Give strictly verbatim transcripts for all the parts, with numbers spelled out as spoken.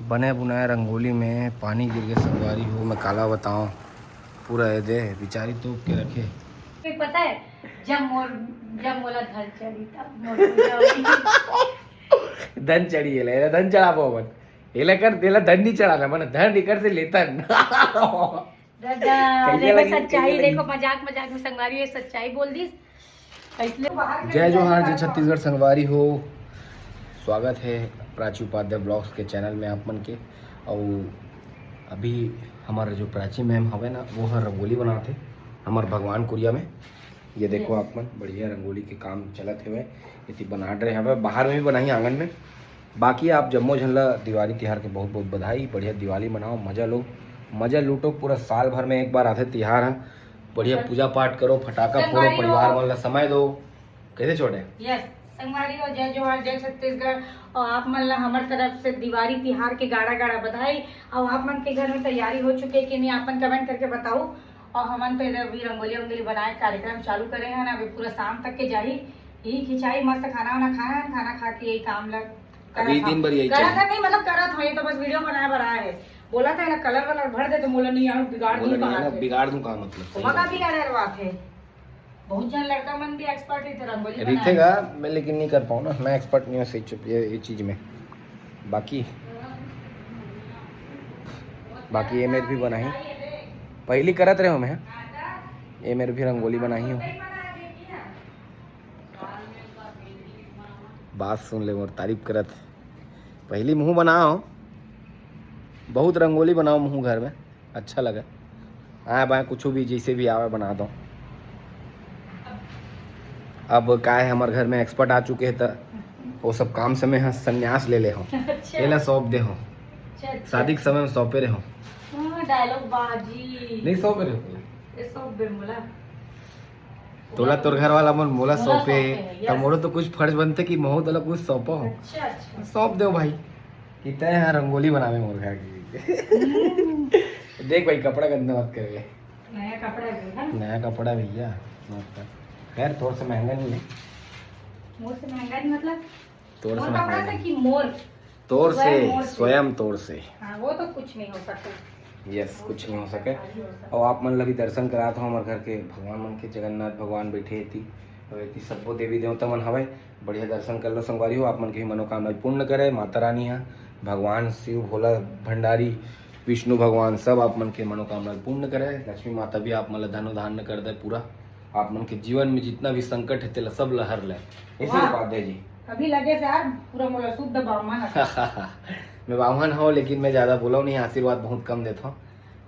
बने बुनाए रंगोली में पानी गिर गे संगवारी हो, मैं काला बताओं, पूरा ये दे बिचारी तोप के रखे। फिर पता है, जब मोर जब मोला धन चढ़ी तब मोर पूजा होई। धन चढ़ी एला, एला धन चढ़ाबो अपन। एला कर, एला धन नहीं चढ़ाना, मन धन एकर से लेतन। दादा, कैसे देखो लगी? सच्चाई, कैसे लगी? देखो मजाक मजाक में संगवारी, ये सच्चाई बोल दी। इसलिए जय जोहार, जय छत्तीसगढ़ संगवारी हो, स्वागत है प्राची उपाध्याय ब्लॉग्स के चैनल में आप मन के। और अभी हमारा जो प्राची मैम हवे ना, वो हर रंगोली बनाते हमारे भगवान कुरिया में। ये देखो आप मन, बढ़िया रंगोली के काम चलत हवे, इति बना रहे हवे, बाहर में भी बनाही, आंगन में। बाकी आप जम्मो झन ला दिवाली तिहार के बहुत बहुत बधाई। बढ़िया दिवाली मनाओ, मजा लो, मजा लूटो। पूरा साल भर में एक बार आथे तिहार ह, बढ़िया पूजा पाठ करो, फटाका फोड़ो, संगवारी हो। परिवार मन ला समय दो। कैसे छोटे? यस, संगवारी हो, जय जोहार, जय छत्तीसगढ़। और आप मन ला हमर तरफ से दिवाली तिहार के गाड़ा गाड़ा बधाई। और आप मन के घर में तैयारी हो चुके कि नहीं, आपन कमेंट करके बताओ। और हमन तो इधर अभी रंगोली वंगोली बनाए के कार्यक्रम चालू करे हैं ना, अभी पूरा शाम तक के जाही। यही खिंचाई, मस्त खाना वाना खाए हैं, खाना खा के यही काम लग अभी दिन भर यही करत चलेगा। है, नहीं मतलब करत है, ये तो बस वीडियो बनाए बर आए है। बोला था ना कलर वलर भर दे तो मोला नहीं आऊँ, बिगाड़ बोला दूँ नहीं है ना, कहा। बिगाड़ दूँ का मतलब? ओमा का बिगाड़े वाला बात है? बहुत जन लड़का मन भी एक्सपर्ट रहिथे रंगोली बनाए। रहिथेगा, मैं लेकिन नहीं कर पाऊँ ना, मैं एक्सपर्ट नहीं हूँ सही चुप ये, ये चीज में। बाकी बाकी ये मेरे भी बनाही, पहली करत रहे हो मैं, ये मेरे भी रंगोली बनाही हूँ। बात सुन ले मोर तारीफ करत, पहली मुँह बनाओ, बहुत रंगोली बनाओ मुँह घर में, अच्छा लगा। आए बाएँ कुछ भी जैसे भी आवे बना दो। अब का है, हमारे घर में एक्सपर्ट आ चुके हैं, तो वो सब काम से मैं ह संन्यास ले ले हूँ, अच्छा। ये ला सौंप दे हूँ। अच्छा, अच्छा। शादी के समय में सौंपे रहे हूँ। हाँ, डायलॉग बाजी। नहीं सौंपे रहे हूँ। ये सब बे मोला। तोला तोर घर वाला मन मोला मोला सौंपे, सौंपे है, त यस। मोरो तो कुछ फर्ज बनते कि महू तोला कुछ सौंपो हो। अच्छा, अच्छा। सौंप दो भाई, कि तय यहाँ रंगोली बनावे मोर घर की। देख भाई, कपड़ा गंदा मत करवे। नया कपड़ा है ना? नया कपड़ा भैया, मत कर। खैर, तोर से महंगा नहीं है, मोर से महंगा नहीं मतलब? तोर से मोर कपड़ा महंगा से नहीं। कि मोर? तोर स्वयं से, मोर से। स्वयं तोर से। हाँ, वो तो कुछ नहीं हो सकता। यस, कुछ नहीं हो सके। और आप मन ला भी दर्शन करात हो हमारे घर के भगवान मन के, जगन्नाथ भगवान बैठे थी, और इतनी सबो देवी देवता मन हवे। बढ़िया दर्शन कर लो संगवारी हो, आप मन के भी मनोकामना पूर्ण करे माता रानी हा, भगवान शिव, भोला भंडारी, विष्णु भगवान सब आप मन के मनोकामना पूर्ण करे। लक्ष्मी माता भी आप मन ला धनो धान्य कर दे पूरा, आप मन के जीवन में जितना भी संकट है तेला सब ला हर ले। ऐसे वाह। उपाध्याय जी। अभी लगे से यार पूरा मोला शुद्ध ब्राह्मण है। मैं ब्राह्मण हूँ, लेकिन मैं ज्यादा बोला नहीं, आशीर्वाद बहुत कम देता हूँ।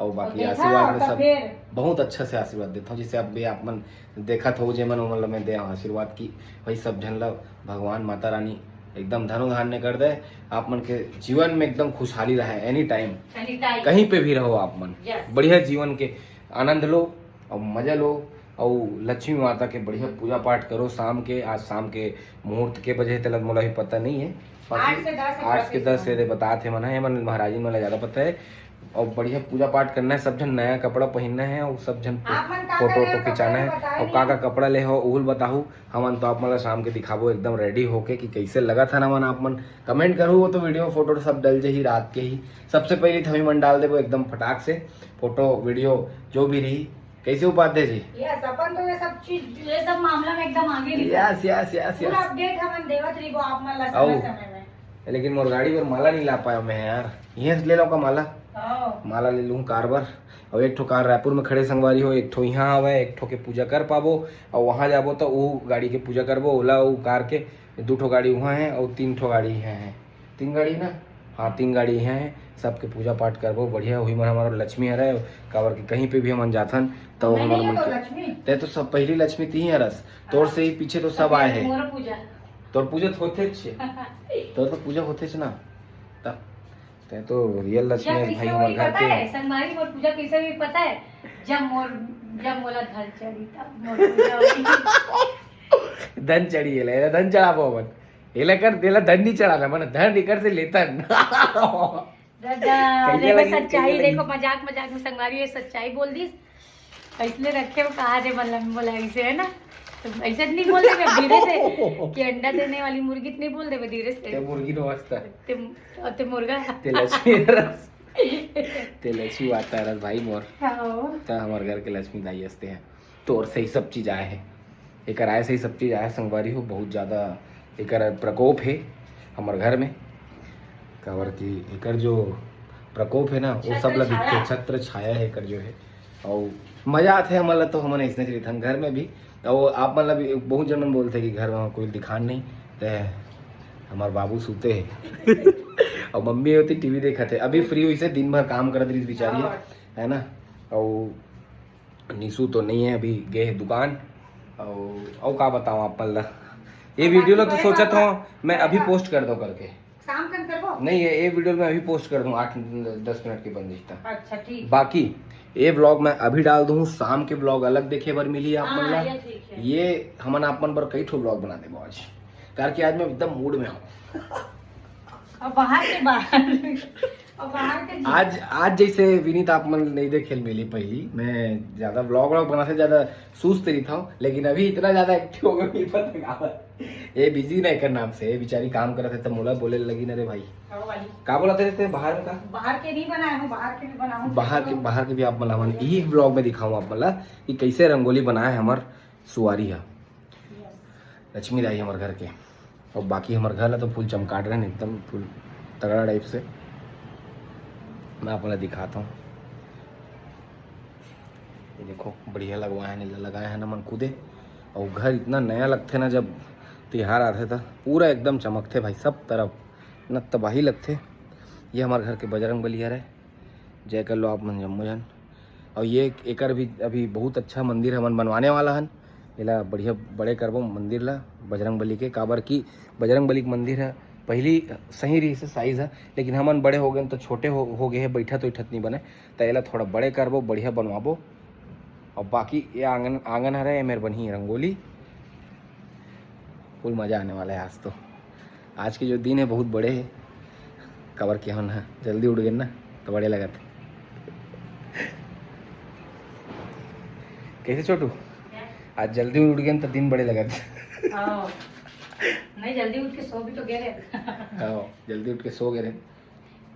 और बाकी देखा, आशीर्वाद में तो सब फिर? बहुत अच्छा से आशीर्वाद देता हूँ, जिसे आप भी आप मन देखत हो, जे मन उमन ला मैं दे हूँ आशीर्वाद की भाई सब झन ला भगवान माता रानी एकदम धनो धान्य कर दे, आप मन के जीवन में एकदम खुशहाली रहे एनी टाइम, Anytime। कहीं पे भी रहो आप मन, यस। बढ़िया जीवन के आनंद लो और मजा लो। और लक्ष्मी माता के बढ़िया पूजा पाठ करो शाम के। आज शाम के मुहूर्त के बजे तलक मोला भी पता नहीं है, बाकी आठ से दस है आठ से प्रॉफिट दस से बतात है मन है, मन महाराजी मन ला ज्यादा पता है। और बढ़िया पूजा पाठ करना है, सब झन नया कपड़ा पहनना है और सब झन आप मन का फोटो का वोटो नया खिंचाना कपड़ा है। बताए और नहीं का का है? कपड़ा ले हो उहुल बताहू, हमन तो आप मन ला शाम के दिखाबो एकदम रेडी होके कि कैसे लगा था ना मन। आप मन कमेंट करू, वो तो वीडियो फोटो सब डल जही रात के ही। सबसे पहले तो हम ही मन डाल देबो एकदम फटाक से फोटो वीडियो जो भी रही। कैसे उपाध्याय जी? यस, अपन तो ये सब चीज, ये सब मामला में एकदम आगे रही। यस यस यस पूरा यस। अपडेट हमन देवत रहिबो आप मन ला आओ। समय समय में। लेकिन मोर गाड़ी पर माला नहीं ला पाया मैं यार, यहीं से ले लो का माला। आओ। माला ले लूँ कार बर। और एक ठो कार रायपुर में खड़े संगवारी हो, एक ठो यहाँ आवे, एक ठो के पूजा कर पाबो। और वहाँ जाबो तो वो गाड़ी के पूजा करबो, ओला वो कार के। दो ठो गाड़ी वहाँ है और तीन ठो गाड़ी यहाँ है। तीन गाड़ी ना? हाँ, तीन गाड़ी यहाँ है। सबके पूजा पाठ करबो, बढ़िया। वही मन हमारा लक्ष्मी हरे, काबर के कहीं पे भी हमन जाथन तो मैं हमारे नहीं मन तो के लक्ष्मी। ते तो सब पहली लक्ष्मी ती ही हरस, तोर से ही पीछे तो सब आए हैं। मोर पूजा। तोर पूजा तो होते छे, तोर तो पूजा होते छे ना। तब ते तो रियल लक्ष्मी या है किससे भाई हुई हमारे घर पता के। है? संगवारी मोर पूजा कैसे हुई पता है? जब मोर जब मोला धन चढ़ी तब मोर पूजा हुई। धन चढ़ी है, ले धन चढ़ाबो अपन। एला कर, एला धन नहीं चढ़ाना, मन धन एकर से लेतन। दादा, कैसे देखो लगी? सच्चाई, कैसे लगी? देखो मजाक मजाक में संगवारी ये सच्चाई बोल दी। इसलिए रखे हो कहा जे मन बोला इसे है ना। तो ऐसे नहीं बोल देबे धीरे से कि अंडा देने वाली मुर्गी तो नहीं बोल देबे धीरे से। ते मुर्गी नमस्कार। ते, ते मुर्गा। ते लक्ष्मी रस। ते लक्ष्मी वाता रस भाई मोर। हाँ। त हमर घर के लक्ष्मी दाई हंसते हैं। तोर से ही सब चीज आए है, एकर आए से ही सब चीज आए है संगवारी हो। बहुत ज्यादा एकर प्रकोप है हमर घर में, काबर कि एकर जो प्रकोप है ना, वो सब ला दिखते, छत्र छाया है एकर जो है। और मजा आते हमन ला, तो हमन ऐसने चलित हन घर में भी। और आप मन ला भी, बहुत जन मन बोलते कि घर में कोई दिखान नहीं, ते हमार बाबू सूते है। और मम्मी होती टीवी देखत है, अभी फ्री हुई से दिन भर काम करत रही बेचारी, है ना। और निशु तो नहीं है, अभी गए है दुकान। और, और का बताऊँ आप मन ला, ये वीडियो ला तो सोचत हूँ मैं अभी पोस्ट कर दो करके। शाम कन करबो? नहीं, ये, ये वीडियो मैं अभी पोस्ट कर दूँ, आठ दस मिनट के बन जैता। अच्छा, ठीक। बाकी ये व्लॉग मैं अभी डाल दूँ, शाम के व्लॉग अलग देखे बर मिली आप मन ला। हाँ, ये ठीक है। ये हमन आप मन बर कई ठो व्लॉग बना देबो आज, काबर कि आज मैं एकदम मूड में हूँ। अब बाहर के बाहर, अब बाहर के आज, आज जैसे विनीत आप मन नहीं देखे मिली पहली, मैं ज्यादा व्लॉग व्लॉग बनाते ज्यादा सुस्त रहिथव, लेकिन अभी इतना ज्यादा एक्टिव हो गए, पता का बात। ये बिजी ना एकर नाम से, ये बेचारी काम करत है, त मोला बोले लगी ना रे भाई। हाँ भाई। का बोलत रहे थे बाहर में का? बाहर के नहीं बनाए हूँ, बाहर के भी बनाऊँ। बाहर के, बाहर के भी आप मन ला हमन यही व्लॉग में दिखाऊँ आप मन ला कि कैसे रंगोली बनाए है हमर सुआरी हा। Yes। लक्ष्मी दाई हमर घर के। और बाकी हमर घर ला तो फुल चमकाट रहे हैं, एकदम फुल तगड़ा टाइप से। मैं आप मन ला दिखाता हूँ। ये देखो, बढ़िया लगवाए हैं, नीला लगाए हैं ना मन खुदे। और घर इतना नया लगथे ना, जब तिहार आथे त पूरा एकदम चमकथे भाई, सब तरफ इतना तबाही लगथे। ये हमर घर के बजरंग बली हरे, जय कर लो आप मन जम्मो झन। और ये एकर भी अभी बहुत अच्छा मंदिर हमन बनवाने वाला हन, एला बढ़िया बड़े करबो मंदिर ला बजरंग बली के, काबर कि बजरंग बली के मंदिर ह पहली सही रही से साइज ह, लेकिन हमन बड़े हो गए तो छोटे हो, हो गए है, बैठत उठत नहीं बने, त एला थोड़ा बड़े करबो, बढ़िया बनवाबो। और बाकी ये आंगन, आंगन हरे, एमेर बनही रंगोली। फुल मजा आने वाला है आज तो। आज के जो दिन है बहुत बड़े है, काबर कि हमन ह जल्दी उठ गए ना, तो बड़े लगत है। कैसे छोटू? आज जल्दी उठ गए तो दिन बड़े लगत है। हाँ। नहीं, जल्दी उठ के सो भी तो गए रहे। हाँ, जल्दी उठ के सो गए रहे।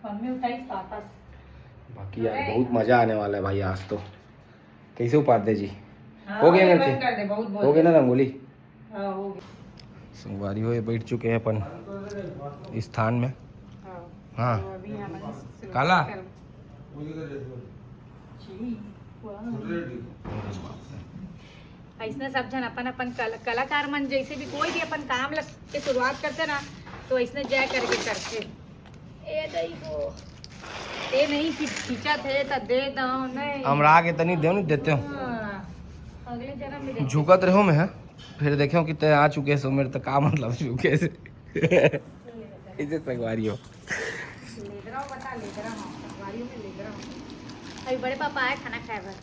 मम्मी उठाई वापस। बाकी यार, अरे। बहुत मजा आने वाला है भाई आज तो। कैसे उपाध्याय जी? हाँ, हो गए ये ना बंद के? कर दे, बहुत बोल हो गए ना रहे। रंगोली? हाँ, हो गए। संगवारी हो, ये बैठ चुके हैं अपन स्थान में। हाँ। हाँ। तो अभी यहाँ पर शुरू काला? कर। जी, वाह। अइसने सब झन अपन अपन कल-, कलाकार मन जैसे भी कोई भी अपन काम ल-, के शुरुआत करथे ना, तो अइसने जय करके करथे। ए दई हो, ए नहीं कि खींचत हे त दे दो, नहीं। हमरा आगे तनी देव नहीं देते हो। हाँ, अगले जन्म में देते। झुकत रहो मैं, हाँ? फिर देखो कि तय आ चुके सो मेरे तो का मतलब झुके से। इसे संगवारी हो। लेदरा बता, लेदरा, हाँ, संगवारी में लेदरा। अभी बड़े पापा आए खाना खाए बर।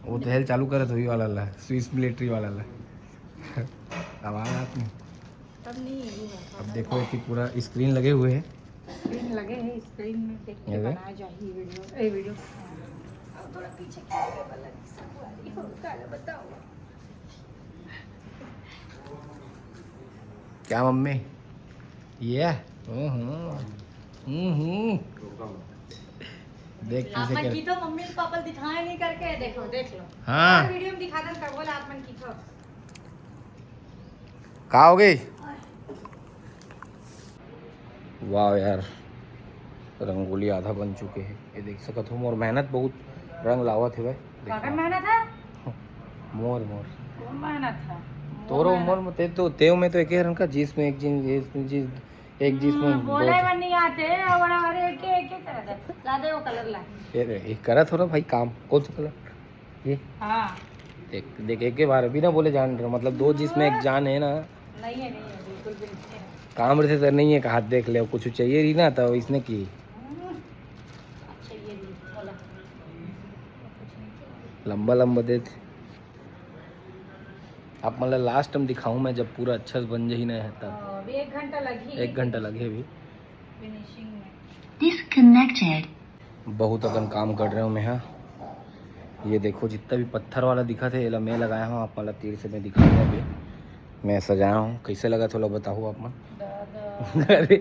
वो तो हेल चालू करे तो वही वाला ला, स्विस मिलिट्री वाला ला। आवाज आती है। तब नहीं है, वो है। अब देखो कि पूरा स्क्रीन लगे हुए हैं। स्क्रीन लगे हैं, स्क्रीन में देख के ये देख। बनाया जाही वीडियो, ए वीडियो। अब थोड़ा पीछे खींच के वाला संगवारी हो, काला बताओ। क्या मम्मी? ये? हम्म। हम्म। देख आप कैसे मन कर की तो मम्मी पापा दिखाए नहीं करके, देखो, देख लो। हाँ। हर वीडियो में दिखा दन, कब बोला आप मन की तो। का हो गई? वाह यार, रंगोली आधा बन चुके हैं। ये देख सकत हो, मोर मेहनत बहुत रंग लावत हवे। देखो। काकर मेहनत है? मोर, मोर। मोर मेहनत है। मोर तोरो मेहनत। उम्र में ते तो, तेव में तो एक ही रंग का, जिसमें एक जिन, जिस, जिस, एक जिसमें हाँ, बोले बहुत। बन नहीं आते, और, और एक, एक, एक तरह से। ला दे वो कलर ला। ये रे, ये करा थोड़ा भाई काम, कौन सा कलर? ये? हाँ। देख, देख, एक ही बार बिना बोले जान रहे हो, मतलब दो जिसमें एक जान है ना। नहीं है, नहीं है, बिल्कुल भी नहीं है। काम रहते तो नहीं है, कहा देख ले, कुछ चाहिए रही ना तो इसने की। हम्म, चाहिए रही, बोला। लंबा लंबा देते। आप मतलब लास्ट में दिखाऊं मैं, जब पूरा अच्छा से बन जाही ना है तब। हाँ, अभी एक घंटा लगी। एक घंटा लगे अभी। फिनिशिंग में। Disconnected। बहुत अकन काम कर रहे हो मैं, हाँ। ये देखो, जितना भी पत्थर वाला दिखा थे, एला मैं लगाया हूँ, आप मतलब तीर से मैं दिखाऊंगा अभी। मैं सजाया हूँ, कैसे लगा थोड़ा बताओ आप मन। अरे,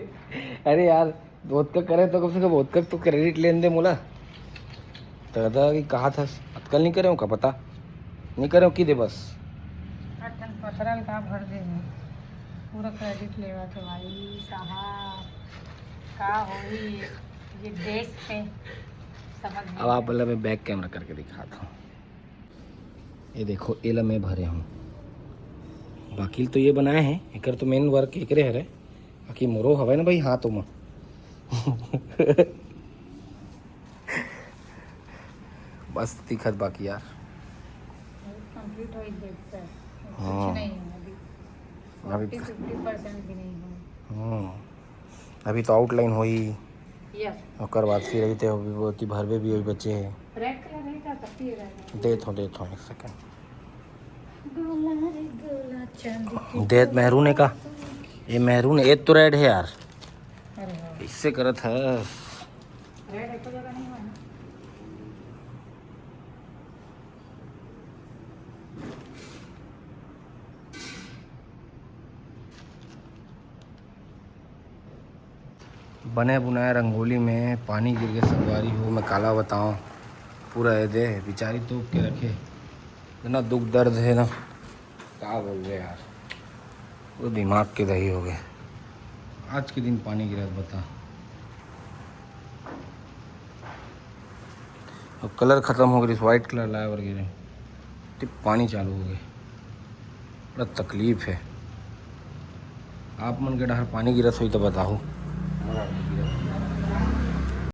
अरे यार, बहुत का करे तो कम से कम बहुत का तो क्रेडिट लेन दे मोला। तो दादा कि कहा था, अतकल नहीं करे हूँ का पता, नहीं करे हूँ कि दे बस। अठन पथरल का भर दे, पूरा क्रेडिट लेवा तो भाई साहब, का होई ये देश पे, समझ नहीं अब आप आया। बोला, मैं बैक कैमरा करके दिखाता हूँ। ये देखो, एला मैं भरे हूँ, बाकी तो ये बनाए हैं, एकर तो मेन वर्क एकरे हरे, बाकी मोरो हवे ना भाई हाथ में। बस दिखत बाकी यार। कंप्लीट हो ही गया सर। हाँ। कुछ नहीं है अभी। अभी फिफ्टी परसेंट भी नहीं है। हम्म। अभी तो आउटलाइन होई। यस। ओकर बाद फिर अभी ते अभी वो कि भरबे भी होई बचे है। रेड कलर है क्या? पत्ती है रेड। देत हो, देत हो, एक सेकंड। गोला रे गोला चांदी के देत महरून है का? ये महरून, ये तो रेड है यार। अरे वाह। इससे करत है। रेड एको जगह नहीं हुआ ना। बने बुनाए रंगोली में पानी गिर के संगवारी हो, मैं काला बताऊं, पूरा ये दे बेचारी तोप के रखे, इतना दुख दर्द है ना, का बोल रहे यार, वो दिमाग के दही हो गए। आज के दिन पानी गिरा बता, अब कलर खत्म हो गई, वाइट कलर लाए बर गिरे, ते पानी चालू हो गए, बड़ा तकलीफ है। आप मन के डहर पानी गिरत होई तो बताओ।